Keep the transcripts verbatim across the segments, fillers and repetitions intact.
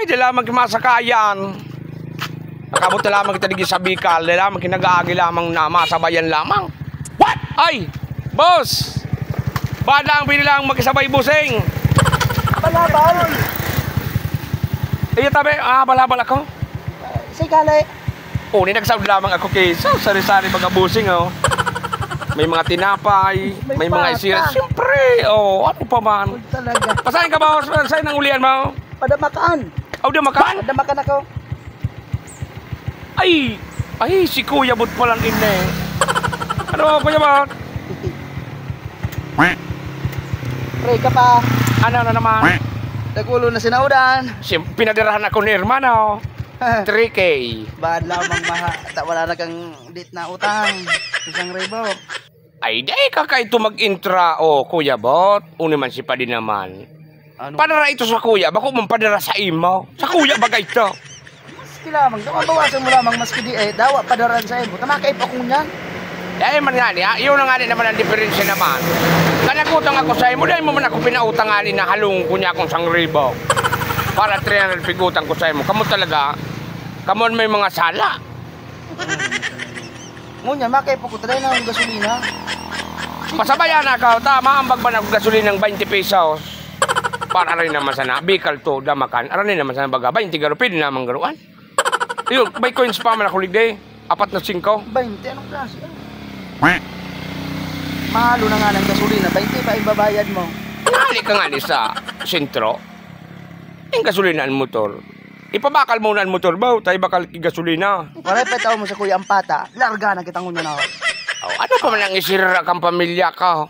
Di lamang masakayan. Nakabot na lamang kita digdi sa Bicol. Di lamang kinagaagi lamang na masabayan lamang. What? Ay! Boss! Bada ang pwede lang makisabay, bossing. Balabal. Iyo tabi, ah, balabal ako. Sige, kale. O, ni nagsaod lamang ako kay so, sari-sari mga bossing, oh. May mga tinapay, may, may mga pata. Isira. Siyempre, oh, ano pa man. Talaga. Pasahin ka, boss? Saan ang ulian mo? Padamakan. Aw, Damakan? Padamakan ako. Ay, ay, si Kuya Bot pala ini. Ano, Kuya Bot? Pre, ka pa. Ano na naman? Dagulo na sinaudan. Si, pinadarahan ako ni hermano. Three K. Bad lamang maha. Ta, wala na kang dit na utang. Isang ribo. Ay, dai ka kaito mag-intra, oh, Kuya Bot. Uni man si Padi naman. Ano? Padara ito sa kuya, bako man padara sa imo. Sa kuya, bagay ito. Maski lamang, daw mabawasan mo lamang, maski di, eh, dawa padaran sa imo. Tama kayo pa kung yan. Eh, man nga niya, yun na nga ni naman ang diferensya naman. Kanagutang ako sa imo, dahil mo man ako pinautang nga ni na halong ko niya akong sangribo. Para three hundred pigutang ko sa imo. Kamo talaga, kamo may mga sala. Ngunyan, makaipo ko, taday na ang gasolina. Pasabayan na ka, tama, ang bagban ako gasolina ng twenty pesos. Para rin naman sana, Bicol to, Damakan, arin naman sana baga, twenty garo, pwede naman garuan. Yun, may coins pa man ako, ligde, apat na singko. Twenty, anong klase yan? Mahalo na nga ng gasolina, twenty pa yung babayad mo. Ngali ka nga ni sa sentro, yung gasolina ang motor. Ipabakal mo na ang motor mo, tayo bakal ki gasolina. Para ipataw mo sa Kuya Ampata, larga na kita ngunyan ako. Oh, ano pa man ang isirira kang pamilya ka?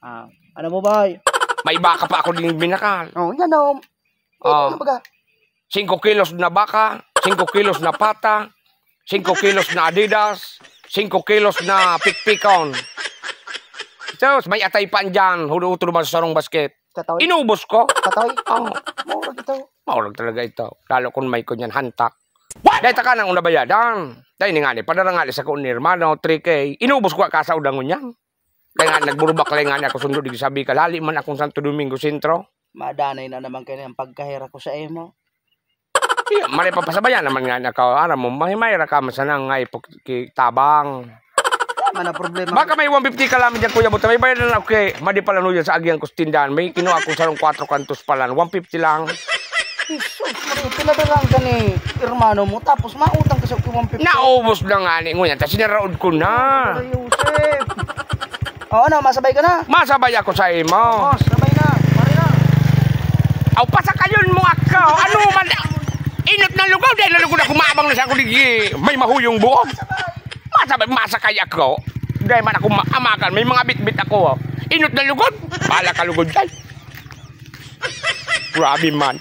Ah, ano mo, boy? May baka pa ako din binakal. Oh, yan, oh. Oh. Ano baga? Singko kilos na baka, singko kilos na pata, singko kilos na Adidas, singko kilos na pikpikon. Tapos may atay pa andyan, hudo-hudo naman sa sarong basket. Katoy? Inubos ko. Katoy? Oo. Mura ito. Maurag talaga ito. Lalo kung may kunyan hantak. Dahil taka nang unabayadan. Dahil ni nga ni, padara nga ni sa ko ni hermano, three K. Inubos ko ang kasaodan ngunyan. Kaya nga, nagburubak lang nga ni ako sundo, di sabi ka, lali man akong Santo Domingo Sentro. Madanay na naman kayo ang pagkahira ko sa imo. Iya, mare papasabayan naman nga ni ako. Aram mo, may, may raka man sana nga ipakitabang. Wala man ang problema. Baka may one fifty ka lamang dyan, Kuya Buta. May bayad na, okay. Madi pala nuya sa agihan ko sa tindahan. May kinuha ko sa kwatro kantos pala. One fifty lang. Jesus, Maria, pinadala ka ni hermano mo, tapos mautang ka sa one fifty. Naubos na nga ni, ngunyan, tas sinaraod ko na. Ay, Joseph. O, ano, masabay ka na? Masabay ako sa imo. O, sabay na, pare na. Aw, pasakayon mo ako. Ano man, inot na lugaw, dahil na lugod ako, maabang na sa ako, digi, may mahuyong buog. Masabay, masakay ako. Dahil man ako maamakan, may mga bitbit ako, o. Inot na lugod, bahala ka lugod, dahil. Grabe man.